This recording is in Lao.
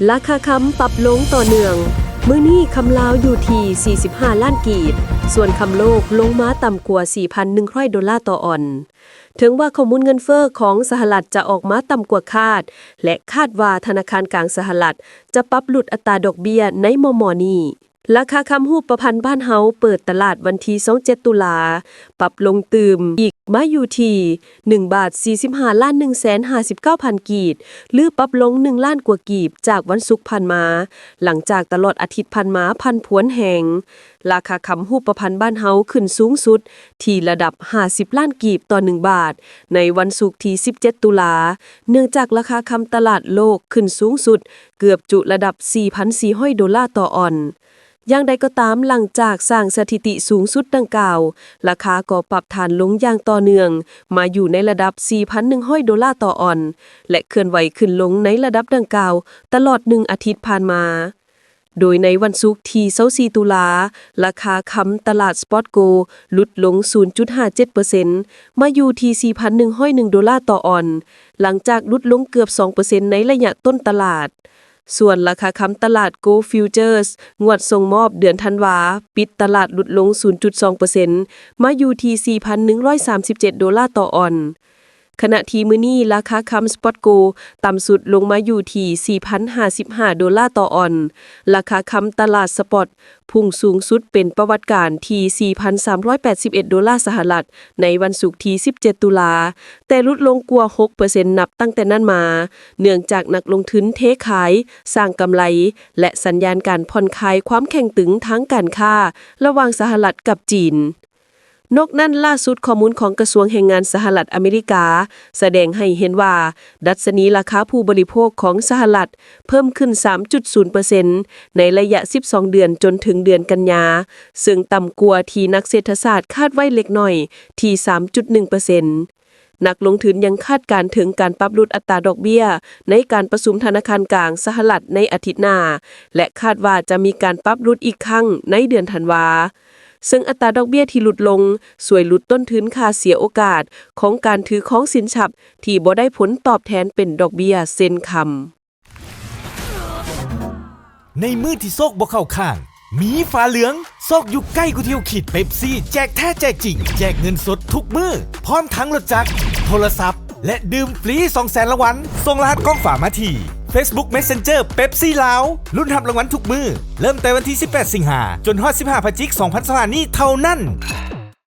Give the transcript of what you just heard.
ລາຄາຄຳປັບລົງຕໍ່ເນື່ອງ, ມື້ນີ້ຄຳລາວຢູ່ທີ່ສີ່ສິບຫ້າລ້ານກີບ, ສ່ວນຄຳໂລກລົງມາຕ່ຳກວ່າສີ່ພັນໜຶ່ງຮ້ອຍໂດລາຕໍ່ອອນ. ເຖິງວ່າຂໍ້ມູນເງິນເຟີ້ຂອງສະຫະລັດຈະອອກມາຕ່ຳກວ່າຄາດ ແລະ ຄາດວ່າທະນາຄານກາງສະຫະລັດຈະປັບຫຼຸດອັດຕາດອກເບ້ຍໃນມໍ່ໆນີ້, ລາຄາຄຳຮູບປະພັນບ້ານເຮົາເປີດຕະຫຼາດວັນທີຊາວເຈັດຕຸລາ ປັບລົງຕື່ມອີກມາຢູ່ທີ່ໜຶ່ງບາດສີ່ສິບຫ້າລ້ານໜຶ່ງແສນຫ້າສິບເກົ້າພັນກີບ ຫຼື ປັບລົງໜຶ່ງລ້ານກວ່າກີບຈາກວັນສຸກຜ່ານມາ, ຫຼັງຈາກຕະຫຼອດອາທິດຜ່ານມາຜັນຜວນແຮງ. ລາຄາຄຳຮູບປະພັນບ້ານເຮົາຂຶ້ນສູງສຸດທີ່ລະດັບຫ້າສິບລ້ານກີບຕໍ່ໜຶ່ງບາດ ໃນວັນສຸກທີສິບເຈັດຕຸລາ, ເນື່ອງຈາກລາຄາຄຳຕະຫຼາດໂລກຂຶ້ນສູງສຸດເກືອບຈຸລະດັບສີ່ພັນສີ່ຮ້ອຍໂດລາຕໍ່ອອນ. ຢ່າງໃດກໍຕາມ, ຫຼັງຈາກສ້າງສະຖິຕິສູງສຸດດັ່ງກ່າວ, ລາຄາກໍປັບຖານລົງຢ່າງຕໍ່ເນື່ອງ, ມາຢູ່ໃນລະດັບສີ່ພັນໜຶ່ງຮ້ອຍໂດລາຕໍ່ອອນ ແລະ ເຄື່ອນໄຫວຂຶ້ນລົງໃນລະດັບດັ່ງກ່າວຕະຫຼອດໜຶ່ງອາທິດຜ່ານມາ. ໂດຍໃນວັນສຸກທີຊາວສີ່ຕຸລາ, ລາຄາຄຳຕະຫຼາດ Spot Gold ຫຼຸດລົງສູນຈຸດຫ້າເຈັດເປີເຊັນ ມາຢູ່ທີ່ສີ່ພັນໜຶ່ງຮ້ອຍໜຶ່ງໂດລາຕໍ່ອອນ, ຫຼັງຈາກຫຼຸດລົງເກືອບສອງເປີເຊັນໃນໄລຍະຕົ້ນຕະຫຼາດ. ສ່ວນລາຄາຄຳຕະຫຼາດ Gold Futures ງວດສົ່ງມອບເດືອນທັນວາ ປິດຕະຫຼາດຫຼຸດລົງສູນຈຸດສອງເປີເຊັນ ມາຢູ່ທີ່ສີ່ພັນໜຶ່ງຮ້ອຍສາມສິບເຈັດໂດລາຕໍ່ອອນ. ຂະນະທີ່ມື້ນີ້ລາຄາຄຳ Spot Gold ຕ່ຳສຸດລົງມາຢູ່ທີ່ສີ່ພັນຫ້າສິບຫ້າໂດລາຕໍ່ອອນ, ລາຄາຄຳຕະຫຼາດ Spot ພຸ່ງສູງສຸດເປັນປະຫວັດການທີ່ສີ່ພັນສາມຮ້ອຍແປດສິບເອັດໂດລາສະຫະລັດ ໃນວັນສຸກທີສິບເຈັດຕຸລາ, ແຕ່ຫຼຸດລົງກວ່າຫົກເປີເຊັນນັບຕັ້ງແຕ່ນັ້ນມາ, ເນື່ອງຈາກນັກລົງທຶນເທຂາຍ, ສ້າງກຳໄລ ແລະ ສັນຍານການຜ່ອນຄາຍຄວາມແຂງຕຶງທາງການຄ້າລະຫວ່າງສະຫະລັດກັບຈີນ. ນອກນັ້ນ, ລ່າສຸດຂໍ້ມູນຂອງກະຊວງແຮງງານສະຫະລັດອາເມລິກາ ສະແດງໃຫ້ເຫັນວ່າ ດັດຊະນີລາຄາຜູ້ບໍລິໂພກຂອງສະຫະລັດເພີ່ມຂຶ້ນສາມຈຸດສູນເປີເຊັນ ໃນໄລຍະສິບສອງເດືອນຈົນເຖິງເດືອນກັນຍາ, ເຊິ່ງຕ່ຳກວ່າທີ່ນັກເສດຖະສາດຄາດໄວ້ເລັກນ້ອຍທີ່ສາມຈຸດໜຶ່ງເປີເຊັນ. ນັກລົງທຶນຍັງຄາດການເຖິງການປັບຫຼຸດອັດຕາດອກເບ້ຍໃນການປະຊຸມທະນາຄານກາງສະຫະລັດໃນອາທິດໜ້າ ແລະ ຄາດວ່າຈະມີການປັບຫຼຸດອີກຄັ້ງໃນເດືອນທັນວາ. ເຊິ່ງອັດຕາດອກເບ້ຍທີ່ຫຼຸດລົງ ຊ່ວຍຫຼຸດຕົ້ນທຶນຄ່າເສຍໂອກາດຂອງການຖືຄອງສິນຊັບທີ່ບໍ່ໄດ້ຜົນຕອບແທນເປັນດອກເບ້ຍເຊັ່ນຄຳ. ໃນມື້ທີ່ໂຊກບໍ່ເຂົ້າຂ້າງ ມີຟ້າເຫຼືອງ ໂຊກຢູ່ໃກ້ກວ່າທີ່ເຮົາຄິດ. ເປັບຊີ ແຈກແທ້ແຈກຈິງ ແຈກເງິນສົດທຸກມື້ ພ້ອມທັງລົດຈັກ, ໂທລະສັບ ແລະ ດື່ມຟຣີສອງແສນລາງວັນ. ສົ່ງລະຫັດກ້ອງຝາມາທີ່ Facebook Messenger ເປັບຊີລາວ ລຸ້ນຮັບລາງວັນທຸກມື້ ເລີ່ມແຕ່ວັນທີສິບແປດສິງຫາ ຈົນຮອດສິບຫ້າພະຈິກ ສອງພັນຊາວຫ້ານີ້ເທົ່ານັ້ນ.